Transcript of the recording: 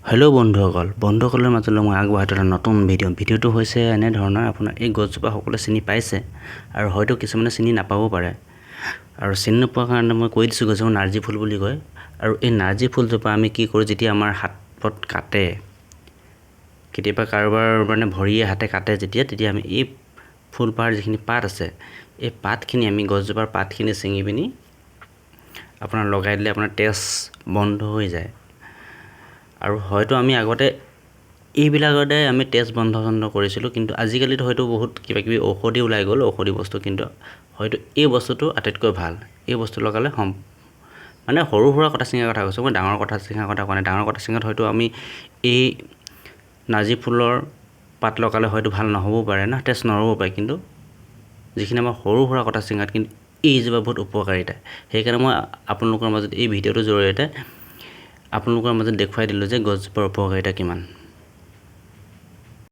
Hello' বন্ধুসকল, বন্ধুসকলৰ মাজলৈ মই আগবঢ়াই এটা নতুন ভিডিঅ'। ভিডিঅ'টো হৈছে এনেধৰণৰ, আপোনাৰ এই গছজোপা সকলোৱে চিনি পাইছে আৰু হয়তো কিছুমানে চিনি নাপাবও পাৰে। আৰু চিনি নোপোৱাৰ কাৰণে মই কৈ দিছোঁ, গছজোপা নাৰ্জী ফুল বুলি কয়। আৰু এই নাৰ্জী ফুলজোপা আমি কি কৰোঁ, যেতিয়া আমাৰ হাতত কাটে, কেতিয়াবা কাৰোবাৰ মানে ভৰিয়ে হাতে কাটে যেতিয়া, তেতিয়া আমি এই ফুলপাহৰ যিখিনি পাত আছে, এই পাতখিনি আমি গছজোপাৰ পাতখিনি ছিঙি পিনি আপোনাৰ লগাই দিলে আপোনাৰ তেজ বন্ধ হৈ যায়। আৰু হয়তো আমি আগতে এইবিলাকতে আমি তেজ বন্ধ চন্ধ কৰিছিলোঁ, কিন্তু আজিকালিতো হয়তো বহুত কিবা কিবি ঔষধি ওলাই গ'ল, ঔষধি বস্তু, কিন্তু হয়তো এই বস্তুটো আটাইতকৈ ভাল। এই বস্তু লগালে মানে সৰু সুৰা কটা চিঙাৰ কথা কৈছোঁ মই, ডাঙৰ কটা চিঙাৰ কথা কোৱা নাই। ডাঙৰ কটা চিঙাত হয়তো আমি এই নাৰ্জী ফুলৰ পাত লগালে হয়তো ভাল নহ'বও পাৰে না, তেজ নৰ'ব পাৰে, কিন্তু যিখিনি আমাৰ সৰু সুৰা কটা চিঙাত কিন্তু এইজোপা বহুত উপকাৰিতা। সেইকাৰণে মই আপোনালোকৰ মাজত এই ভিডিঅ'টোৰ জৰিয়তে আপোনালোকৰ মাজত দেখুৱাই দিলোঁ যে গছজোপাৰ উপকাৰিতা কিমান।